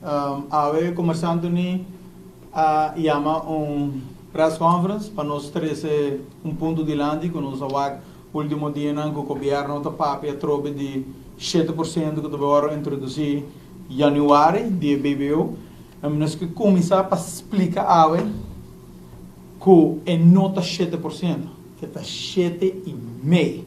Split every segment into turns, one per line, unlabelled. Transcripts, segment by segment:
Awe Komersante Uní a yama un press conference pa nos trese un punto dilanti ku nos a wak último dianan ku gobièrnu ta papia atrobe di 7% ku ta bai wòrdu introdusí yanüari di e BBO. Nos ke kuminsá pa splika awe ku e no ta 7%, e ta 7,5.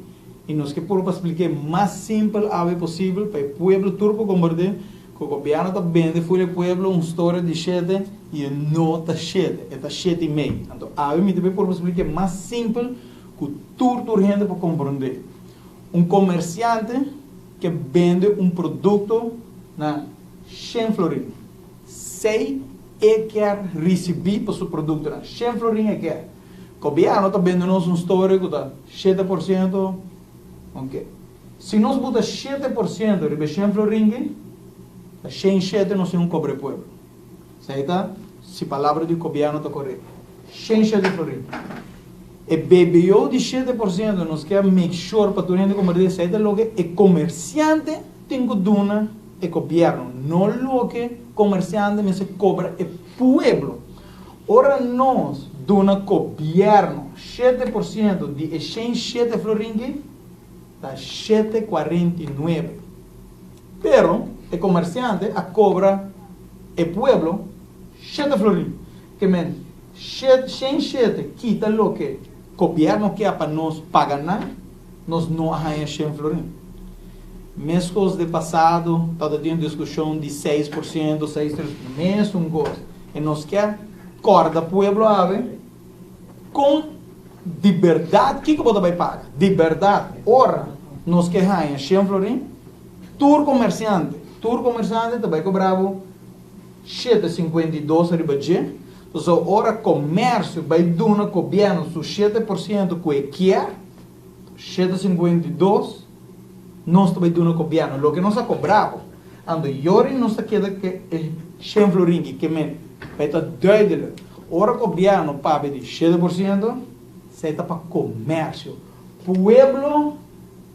I nos ke purba splik'é mas simpel awe posibel pa e pueblo tur por komprendé ku gobièrnu ta bende fuera e pueblo un storia di shete i e no ta shete, e ta shete i mei. Anto awe mi ta bay purba splik'é mas simpel ku tur tur hende por komprendé. Un komersiante ke bende un produkto na shen florin, sei e kier risibí pa su produktonan, shen florin e kier. Gobièrnu ta bende nos un storia ku ta 7%, oke. Si nos buta 7% riba e shen florin, ta 107 nos tin un kobra e pueblo. Esei ta si palabra di gobièrnu ta korekto. 107 florin. E BBO di 7% nos ke make sure pa tur hende komprendé esei ta loke e komersiante tin ku duna e gobièrnu, no loke komersiante mester kobra e pueblo. Ora nos duna gobièrnu 7% di e 107 florin, ta 7,49. Pero e komersiante a kobra e pueblo 7 florin. Ke men, 107 kita loke gobièrnu ke pa nos paga nan, nos no a haña 100 florin. Meskos den pasado tabatin diskushon di 6%, 6, 3, mesun kos. I nos ke kòrda pueblo awe kon di bèrdat kiko bo ta bai paga. Di bèrdat, ora nos ke haña 100 florin, tur komersiante ta bai kobra bo 7,52 riba dje. So, ora komersio bai duna gobièrnu su 7% ku e kier, 7,52, nos ta bai duna gobièrnu loke nos a kobra bo. Anto yori nos ta keda ku e 100 florin, ke men bai ta duidelijk. Ora gobièrnu papia di 7%, esei ta pa komersio. Pueblo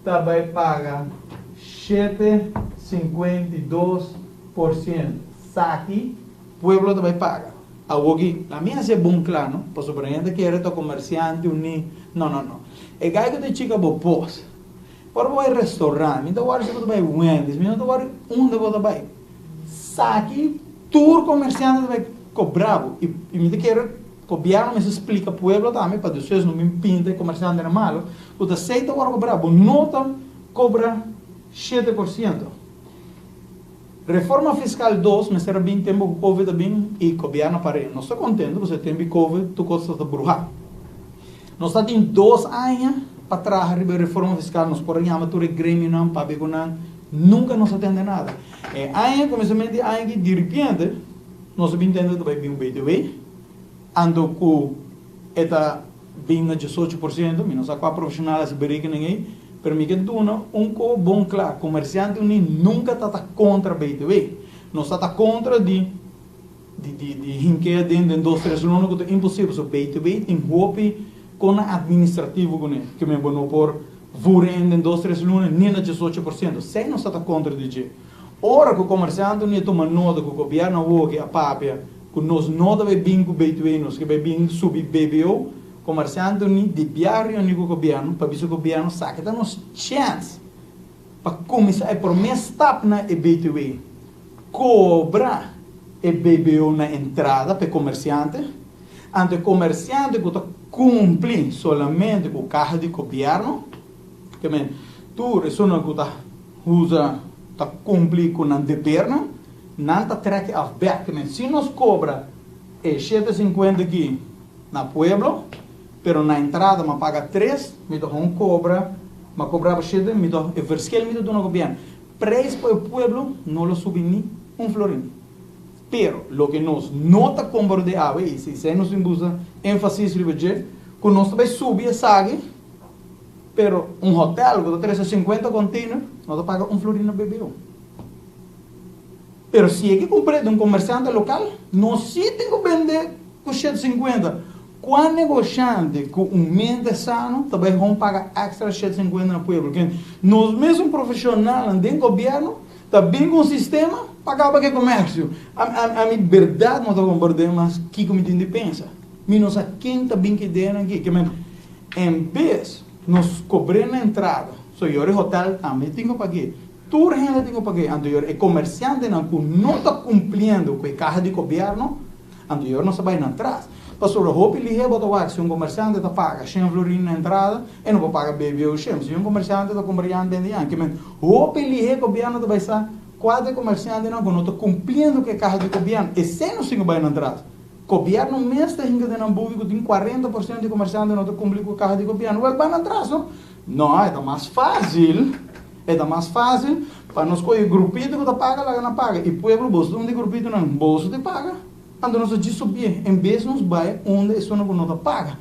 ta bai paga 7,52%. Esaki pueblo ta bai paga. Awor, laga mi hasi bon kla, no? Pasobra hende kere ta komersiante uní. No, no, no. E gai ku ta chika bo pos. Ora bo bai restaurant, mi ta wòrdu si bo ta bai Wendy's, mi no ta wòrdu unda bo ta bai. Esaki tur komersiante ta bai kobra bo. I mi ta kere gobièrnu mester splika pueblo tambe pa despues no bin pinta e komersiantenan malu, ku ta esei ta wòrdu kobra. Bo no ta kobra 7%. Reforma Fiskal 2 mester a bin tempu ku Covid a bin i gobièrnu a par'é. Nos ta kontentu pasobra tempu di Covid tur kos ta bruhá. Nos ta tin 2 aña pa traha riba e reforma fiskal, nos por a yama tur e gremionan, papia ku nan, nunka nos a tende nada. E aña, kuminsamentu di aña aki, diripiente nos a bin tende ku ta bai bin un BTW, anto ku e ta bin na 18%, mi no sa kua profeshonal a hasi berekening ei, pero mi ke duna un kos bon kla, Komersiante Uní nunka ta ta kontra BTW. Nos ta ta kontra di hink'é den den 2, 3 luna ku ta imposibel. So BTW tin hopi kos administrativo kuné, ke men bo no por voer in den 2, 3 luna ni na 18%. Esei nos ta ta kontra di dje. Ora ku Komersiante Uní tuma nota ku gobièrnu awor a papia ku nos no ta bai bin ku BTW, nos ke bai bin subi BBO, Komersiante Uní di bia reuní ku gobièrnu pa bisa gobièrnu esaki ta nos chèns pa kuminsá e promé stap na e BTW. Kobra e BBO na entrada pa e komersiante. Anto e komersiante ku ta kumpli solamente ku kaha di gobièrnu, ke men tur esunnan ku ta usa ta kumpli ku nan debernan, nan ta trek af bèk. Ke men si nos kobra e 7,50 aki na pueblo, pero na entrada m'a paga 3, mi ta hon kobra, m'a kobra 7, mi ta e verschil mi ta duna gobièrnu. Preis pa e pueblo no lo subi ni un florin. Pero loke nos no ta komprondé awe, i si esei nos tin busa énfasis riba dje, ku nos ta bai subi esaki, pero un hotèl ku ta trese 50 container no ta paga un florin na BBO. Pero si e ke kumpr'é di un komersiante lokal, nos sí tin ku bend'é ku 750. Kua negoshante ku un mente sano ta bai hon paga èkstra 750 na pueblo? Ken nos mesun profeshonalnan den gobièrnu ta bin ku un sistema. Pa kaba ku komersio. Ami berdat no ta komprondé mas kiko mi tin di pensa. Mi no sa ken ta bin ku idea aki. Ke men, en bes nos kobr'é na entrada, so yori hotel tambe tin ku pag'é. Tur hende tin ku pag'é. Anto yori e komersiantenan ku no ta kumpliendo ku e kaha di gobièrnu, anto yori nos ta bai nan tras. Pasobra hopi lihé bo ta wak si un komersiante ta paga shen florin na entrada, e no por paga BBO shen. Si un komersiante ta kumpra yan bende yan. Ke men, hopi lihé gobièrnu ta bai sa kua ta e komersiantenan ku no ta kumpliendo ku e kaha di gobièrnu. Esei nos tin ku bai nan tras. Gobièrnu mes ta hinka den nan buki ku tin 40% di komersiante no ta kumpli ku e kaha di gobièrnu. Wèl, bai nan tras, no? No, e ta mas fásil, e ta mas fásil pa nos kohe grupito ku ta paga, laga nan paga. I pueblo, boso ta un di grupitonan, boso ta paga. Anto nos a djis subié, en bes nos bai unda esunnan ku no ta paga.